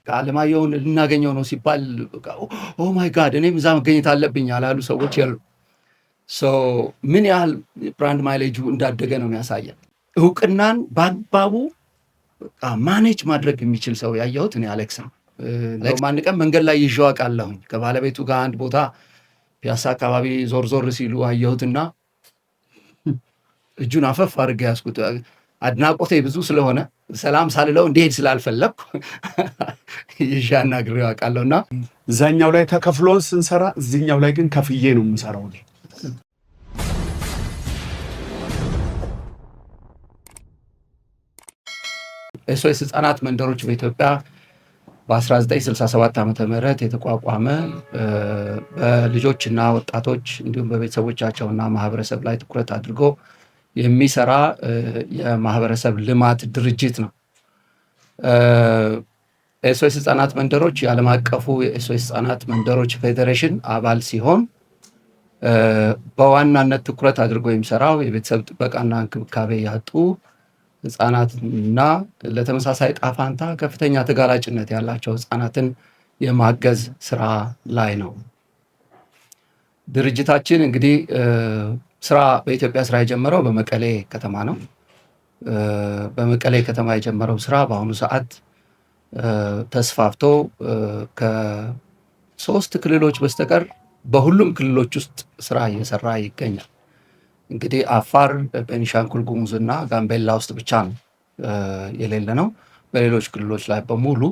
አለማየሁን ልናገኘው ነው ሲባል "Oh my God፣ እኔም እዛ መገኘት አለብኝ" ያላሉ ሰዎች የሉ። ምን ያህል brand mileage ኡ እንዳደገ ነው የሚያሳየን። እውቅናን በአግባቡ manage ማድረግ የሚችል ሰው ያየሁት እኔ አሌክስ ነው። እንደውም አንድ ቀን መንገድ ላይ ይዤው አውቃለሁኝ። ከባለቤቱ ጋር አንድ ቦታ ፒያሳ አካባቢ ዞር ዞር ሲሉ አየሁትና እጁን አፈፍ አድርጌ ያዝኩት። አድናቆቴ ብዙ ስለሆነ ሰላም ሳልለው እንዲሄድ ስላልፈለግኩ ይዤ አናግሬው አውቃለሁ። እና እዛኛው ላይ ተከፍሎን ስንሰራ እዚህኛው ላይ ግን ከፍዬ ነው የምሰራው እኔ። ኤስኦኤስ ህጻናት መንደሮች በኢትዮጵያ በ1967 ዓ.ም የተቋቋመ፣ በልጆችና ወጣቶች እንዲሁም በቤተሰቦቻቸውና ማህበረሰብ ላይ ትኩረት አድርጎ የሚሰራ የማህበረሰብ ልማት ድርጅት ነው። ኤስኦኤስ ህጻናት መንደሮች የዓለም አቀፉ የኤስኦኤስ ህጻናት መንደሮች ፌዴሬሽን አባል ሲሆን በዋናነት ትኩረት አድርጎ የሚሰራው የቤተሰብ ጥበቃና እንክብካቤ ያጡ ህጻናትና ለተመሳሳይ ዕጣ ፋንታ ከፍተኛ ተጋላጭነት ያላቸው ህጻናትን የማገዝ ስራ ላይ ነው። ድርጅታችን እንግዲህ ስራ በኢትዮጵያ ስራ የጀመረው በመቀሌ ከተማ ነው። በመቀሌ ከተማ የጀመረው ስራ በአሁኑ ሰዓት ተስፋፍቶ ከ3 ክልሎች በስተቀር በሁሉም ክልሎች ውስጥ ስራ እየሰራ ይገኛል። እንግዲህ አፋር፣ ቤኒሻንጉል ጉሙዝና ጋምቤላ ውስጥ ብቻ ነው የሌለ ነው። በሌሎች ክልሎች ላይ በሙሉ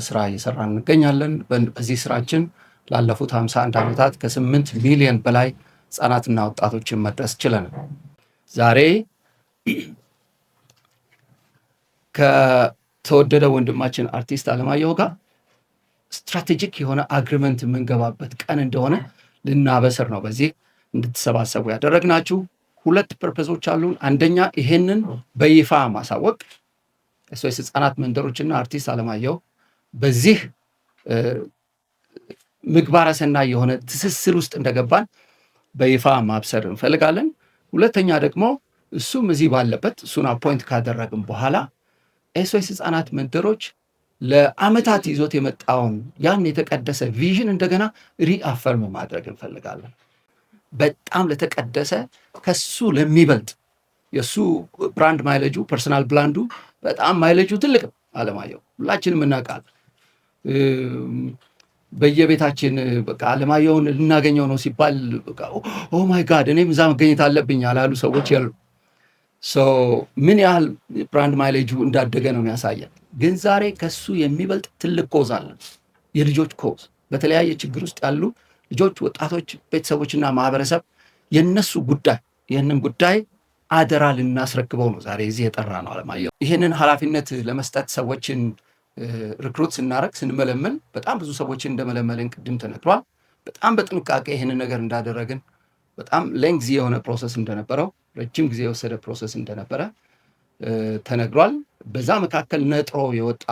ስራ እየሰራ እንገኛለን። በዚህ ስራችን ላለፉት 51 ዓመታት ከ8 ሚሊዮን በላይ ህጻናትና ወጣቶችን መድረስ ችለናል። ዛሬ ከተወደደ ወንድማችን አርቲስት አለማየሁ ጋር strategic የሆነ agreement የምንገባበት ቀን እንደሆነ ልናበስር ነው። በዚህ እንድትሰባሰቡ ያደረግናችሁ ሁለት purpose ኦች አሉን። አንደኛ ይሄንን በይፋ ማሳወቅ፣ ኤስኦኤስ ህጻናት መንደሮችና አርቲስት አለማየሁ በዚህ ምግባረ ሰናይ የሆነ ትስስር ውስጥ እንደገባን በይፋ ማብሰር እንፈልጋለን። ሁለተኛ ደግሞ እሱም እዚህ ባለበት እሱን appoint ካደረግን በኋላ ኤስኦኤስ ህጻናት መንደሮች ለአመታት ይዞት የመጣውን ያን የተቀደሰ vision እንደገና reaffirm ማድረግ እንፈልጋለን። በጣም ለተቀደሰ፣ ከሱ ለሚበልጥ፣ የሱ brand mileage ኡ፣ personal brand ኡ በጣም mileage ኡ ትልቅ ነው። አለማየሁ ሁላችንም እናውቃለን። በየቤታችን በቃ አለማየሁን ልናገኘው ነው ሲባል "Oh my God፣ እኔም እዛ መገኘት አለብኝ" ያላሉ ሰዎች የሉ። ምን ያህል brand mileage ኡ እንዳደገ ነው የሚያሳየን። ግን ዛሬ ከሱ የሚበልጥ ትልቅ cause አለን። የልጆች cause፣ በተለያየ ችግር ውስጥ ያሉ ልጆች፣ ወጣቶች፣ ቤተሰቦችና ማህበረሰብ የነሱ ጉዳይ፣ ይህንን ጉዳይ አደራ ልናስረክበው ነው ዛሬ እዚህ የጠራነው አለማየሁ። ይህንን ኃላፊነት ለመስጠት ሰዎችን recruit ስናደርግ፣ ስንመለመል በጣም ብዙ ሰዎችን እንደመለመልን ቅድም ተነግሯል። በጣም በጥንቃቄ ይህንን ነገር እንዳደረግን፣ በጣም lengthy የሆነ process እንደነበረው፣ ረጅም ጊዜ የወሰደ process እንደነበረ ተነግሯል። በዛ መካከል ነጥሮ የወጣ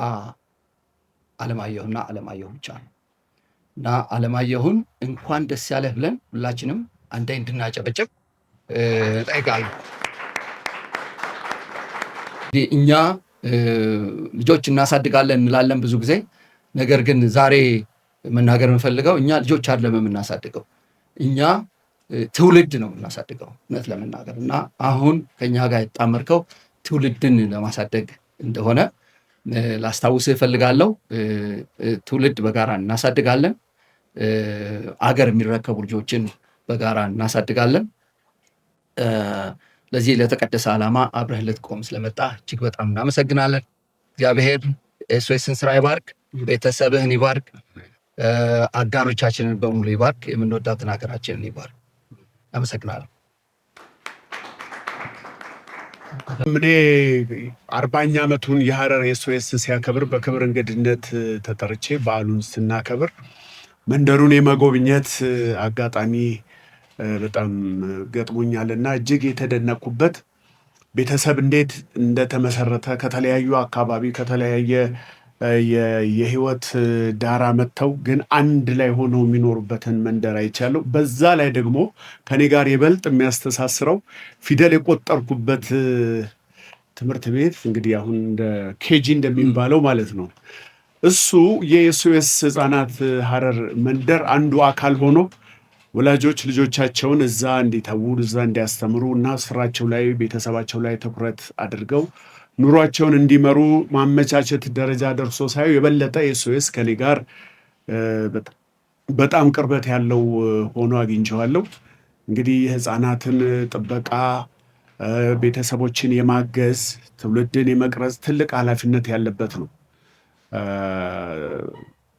አለማየሁና አለማየሁ ብቻ ነው እና አለማየሁን እንኳን ደስ ያለህ ብለን ሁላችንም አንዴ እንድናጨበጭብ እጠይቃለሁ። እኛ ልጆች እናሳድጋለን እንላለን ብዙ ጊዜ። ነገር ግን ዛሬ መናገር የምፈልገው እኛ ልጆች አይደለም የምናሳድገው፣ እኛ ትውልድ ነው የምናሳድገው እውነት ለመናገር። እና አሁን ከኛ ጋር የተጣመርከው ትውልድን ለማሳደግ እንደሆነ ላስታውስህ እፈልጋለሁ። ትውልድ በጋራ እናሳድጋለን። አገር የሚረከቡ ልጆችን በጋራ እናሳድጋለን። ለዚህ ለተቀደሰ ዓላማ አብረህ ልትቆም ስለመጣ እጅግ በጣም እናመሰግናለን። እግዚአብሔር ኤስኦኤስን ስራ ይባርክ፣ ቤተሰብህን ይባርክ፣ አጋሮቻችንን በሙሉ ይባርክ፣ የምንወዳትን ሀገራችንን ይባርክ። አመሰግናለሁ። እኔ 40ኛ ዓመቱን የሀረር ኤስኦኤስ ሲያከብር በክብር እንግድነት ተጠርቼ በዓሉን ስናከብር መንደሩን የመጎብኘት አጋጣሚ በጣም ገጥሞኛል እና እጅግ የተደነቅኩበት ቤተሰብ እንዴት እንደተመሰረተ፣ ከተለያዩ አካባቢ ከተለያየ የህይወት ዳራ መጥተው ግን አንድ ላይ ሆነው የሚኖሩበትን መንደር አይቻለሁ። በዛ ላይ ደግሞ ከኔ ጋር ይበልጥ የሚያስተሳስረው ፊደል የቆጠርኩበት ትምህርት ቤት እንግዲህ አሁን እንደ KG እንደሚባለው ማለት ነው። እሱ የ SOS ህፃናት ሀረር መንደር አንዱ አካል ሆኖ ወላጆች ልጆቻቸውን እዛ እንዲተዉ፣ እዛ እንዲያስተምሩ እና ስራቸው ላይ፣ ቤተሰባቸው ላይ ትኩረት አድርገው ኑሯቸውን እንዲመሩ ማመቻቸት ደረጃ ደርሶ ሳየው የበለጠ SOS ከኔ ጋር በጣም ቅርበት ያለው ሆኖ አግኝቼዋለሁ። እንግዲህ የህፃናትን ጥበቃ፣ ቤተሰቦችን የማገዝ፣ ትውልድን የመቅረጽ ትልቅ ኃላፊነት ያለበት ነው።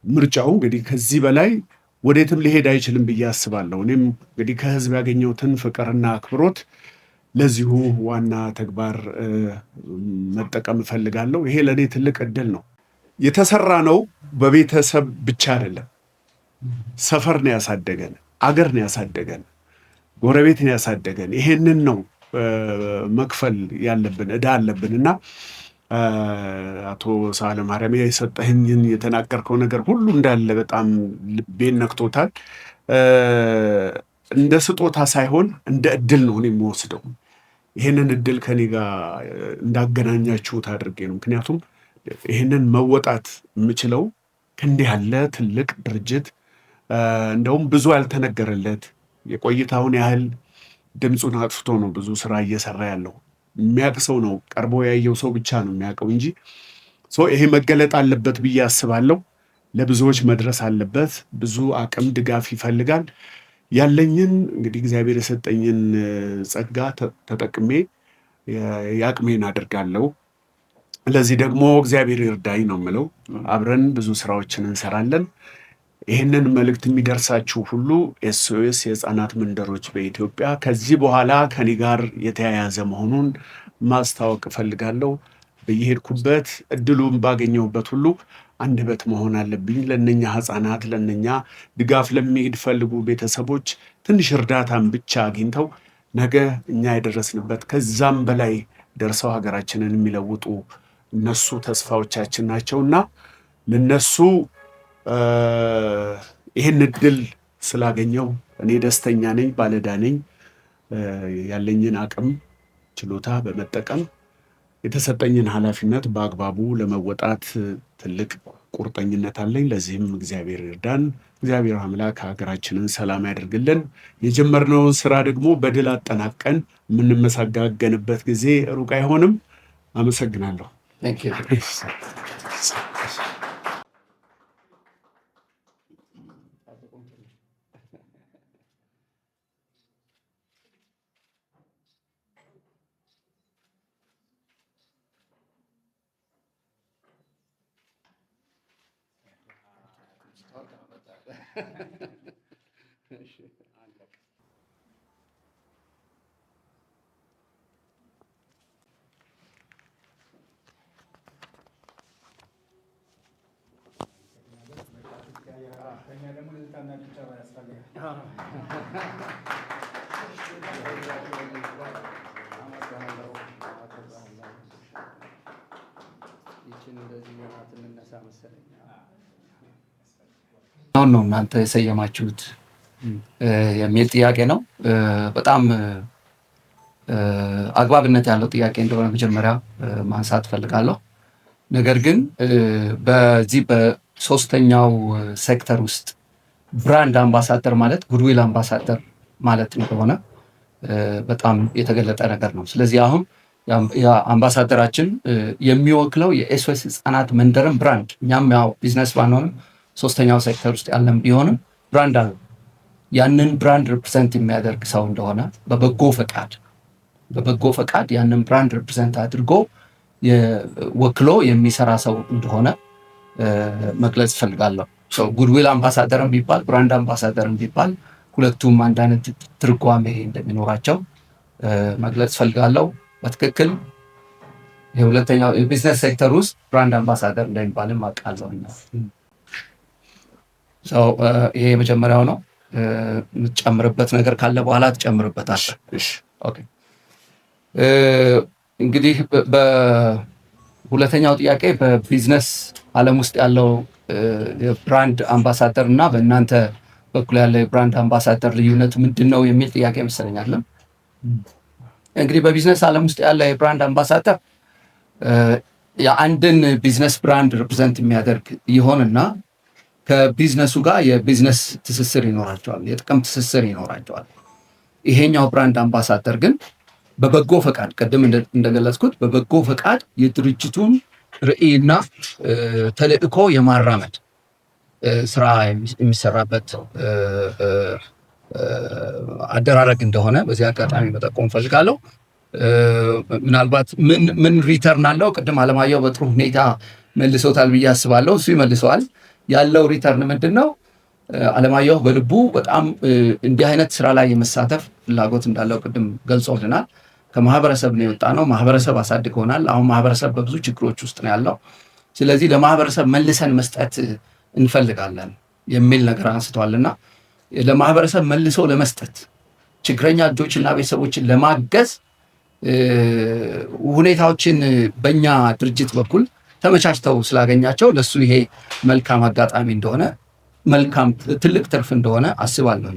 ምርጫው እንግዲህ ከዚህ በላይ ወዴትም ሊሄድ አይችልም ብዬ አስባለሁ። እኔም እንግዲህ ከህዝብ ያገኘሁትን ፍቅርና አክብሮት ለዚሁ ዋና ተግባር መጠቀም እፈልጋለሁ። ይሄ ለእኔ ትልቅ እድል ነው። የተሰራ ነው በቤተሰብ ብቻ አይደለም። ሰፈር ነው ያሳደገን፣ አገር ነው ያሳደገን፣ ጎረቤት ነው ያሳደገን። ይሄንን ነው መክፈል ያለብን፣ ዕዳ አለብን። እና አቶ ሳህለ ማርያም የሰጠኸኝን የተናገርከው ነገር ሁሉ እንዳለ በጣም ልቤን ነክቶታል። እንደ ስጦታ ሳይሆን እንደ እድል ነው እኔ የምወስደው። ይሄንን እድል ከኔ ጋር እንዳገናኛችሁት አድርጌ ነው። ምክንያቱም ይሄንን መወጣት የምችለው ከእንዲህ ያለ ትልቅ ድርጅት፣ እንደውም ብዙ ያልተነገረለት፣ የቆይታውን ያህል ድምፁን አጥፍቶ ነው ብዙ ስራ እየሰራ ያለው። የሚያውቅ ሰው ነው፣ ቀርቦ ያየው ሰው ብቻ ነው የሚያውቀው እንጂ። ይሄ መገለጥ አለበት ብዬ አስባለሁ። ለብዙዎች መድረስ አለበት። ብዙ አቅም ድጋፍ ይፈልጋል። ያለኝን እንግዲህ እግዚአብሔር የሰጠኝን ጸጋ ተጠቅሜ የአቅሜን አድርጋለሁ። ለዚህ ደግሞ እግዚአብሔር ይርዳኝ ነው የምለው። አብረን ብዙ ስራዎችን እንሰራለን። ይህንን መልእክት የሚደርሳችሁ ሁሉ SOS የህፃናት መንደሮች በኢትዮጵያ ከዚህ በኋላ ከኔ ጋር የተያያዘ መሆኑን ማስታወቅ እፈልጋለሁ። በየሄድኩበት እድሉን ባገኘሁበት ሁሉ አንደበት መሆን አለብኝ። ለእነኛ ህፃናት፣ ለእነኛ ድጋፍ ለሚፈልጉ ቤተሰቦች ትንሽ እርዳታን ብቻ አግኝተው ነገ እኛ የደረስንበት ከዛም በላይ ደርሰው ሀገራችንን የሚለውጡ እነሱ ተስፋዎቻችን ናቸውና ለነሱ ይህን እድል ስላገኘው እኔ ደስተኛ ነኝ፣ ባለዕዳ ነኝ። ያለኝን አቅም ችሎታ በመጠቀም የተሰጠኝን ኃላፊነት በአግባቡ ለመወጣት ትልቅ ቁርጠኝነት አለኝ። ለዚህም እግዚአብሔር ይርዳን። እግዚአብሔር አምላክ ሀገራችንን ሰላም ያደርግልን። የጀመርነውን ስራ ደግሞ በድል አጠናቀን የምንመሰጋገንበት ጊዜ ሩቅ አይሆንም። አመሰግናለሁ። Thank you. አሁን ነው እናንተ የሰየማችሁት የሚል ጥያቄ ነው። በጣም አግባብነት ያለው ጥያቄ እንደሆነ መጀመሪያ ማንሳት እፈልጋለሁ። ነገር ግን በዚህ በሶስተኛው ሴክተር ውስጥ brand ambassador ማለት goodwill ambassador ማለት እንደሆነ በጣም የተገለጠ ነገር ነው። ስለዚህ አሁን አምባሳደራችን የሚወክለው የ SOS ህፃናት መንደርን brand፣ እኛም ያው ቢዝነስ ባንሆንም ሶስተኛው ሴክተር ውስጥ ያለን ቢሆንም brand አለ። ያንን brand represent የሚያደርግ ሰው እንደሆነ በበጎ ፈቃድ ያንን brand represent አድርጎ ወክሎ የሚሰራ ሰው እንደሆነ መግለጽ እፈልጋለሁ። Goodwill ambassador ቢባል brand ambassador ቢባል ሁለቱም አንድ አይነት ትርጓሜ እንደሚኖራቸው መግለጽ እፈልጋለሁ። በትክክል የሁለተኛው የ business sector ውስጥ brand ambassador እንደሚባልም አውቃለሁ። ይሄ የመጀመሪያው ነው። የምትጨምርበት ነገር ካለ በኋላ ትጨምርበታለህ። Okay። እንግዲህ በሁለተኛው ጥያቄ በቢዝነስ ዓለም ውስጥ ያለው የ brand ambassador እና በእናንተ በኩል ያለው የ brand ambassador ልዩነቱ ምንድን ነው የሚል ጥያቄ ይመስለኛል። እንግዲህ በቢዝነስ ዓለም ውስጥ ያለ የ brand ambassador የአንድን business brand represent የሚያደርግ ይሆንና ከቢዝነሱ ጋር የቢዝነስ ትስስር ይኖራቸዋል፣ የጥቅም ትስስር ይኖራቸዋል። ይሄኛው brand ambassador ግን በበጎ ፈቃድ፣ ቅድም እንደገለጽኩት፣ በበጎ ፈቃድ የድርጅቱን ራዕይና ተልእኮ የማራመድ ስራ የሚሰራበት አደራረግ እንደሆነ በዚህ አጋጣሚ መጠቆም እፈልጋለሁ። ምናልባት ምን return አለው? ቅድም አለማየሁ በጥሩ ሁኔታ መልሶታል ብዬ አስባለሁ። እሱ ይመልሰዋል። ያለው return ምንድን ነው? አለማየሁ በልቡ በጣም እንዲህ አይነት ስራ ላይ የመሳተፍ ፍላጎት እንዳለው ቅድም ገልጾልናል። ከማህበረሰብ ነው የወጣነው። ማህበረሰብ አሳድጎናል። አሁን ማህበረሰብ በብዙ ችግሮች ውስጥ ነው ያለው። ስለዚህ ለማህበረሰብ መልሰን መስጠት እንፈልጋለን የሚል ነገር አንስቷልና ለማህበረሰብ መልሶ ለመስጠት፣ ችግረኛ ልጆችና ቤተሰቦችን ለማገዝ ሁኔታዎችን በእኛ ድርጅት በኩል ተመቻችተው ስላገኛቸው ለሱ ይሄ መልካም አጋጣሚ እንደሆነ፣ መልካም ትልቅ ትርፍ እንደሆነ አስባለሁ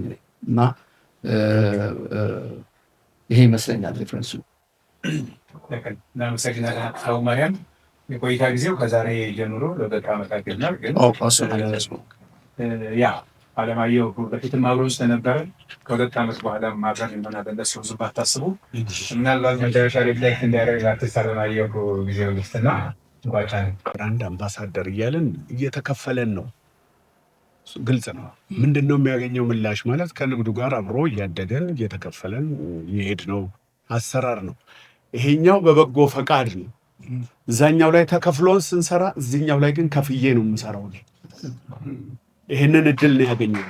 እና ይሄ ይመስለኛል difference ኡ። እናመሰግናለን አቶ ማርያም። የቆይታ ጊዜው ከዛሬ ጀምሮ ለ2 ዓመታት ይሆናል። ግን ያ አለማየሁ በፊትም አብሮን ስለነበረ ከ2 ዓመት በኋላ አብረን እንሆናለን። ለሱ ብዙ ባታስቡ። ምናልባት መጨረሻ reflect እንዲያደርግ አርቲስት አለማየሁ ጊዜው ልስጥና እንቋጫለን። Brand ambassador እያልን እየተከፈለን ነው። ግልጽ ነው። ምንድን ነው የሚያገኘው ምላሽ ማለት ከንግዱ ጋር አብሮ እያደገን እየተከፈለን የሄድ ነው አሰራር ነው። ይሄኛው በበጎ ፈቃድ ነው። እዛኛው ላይ ተከፍሎን ስንሰራ፣ እዚህኛው ላይ ግን ከፍዬ ነው የምሰራው። ይሄንን እድል ነው ያገኘው።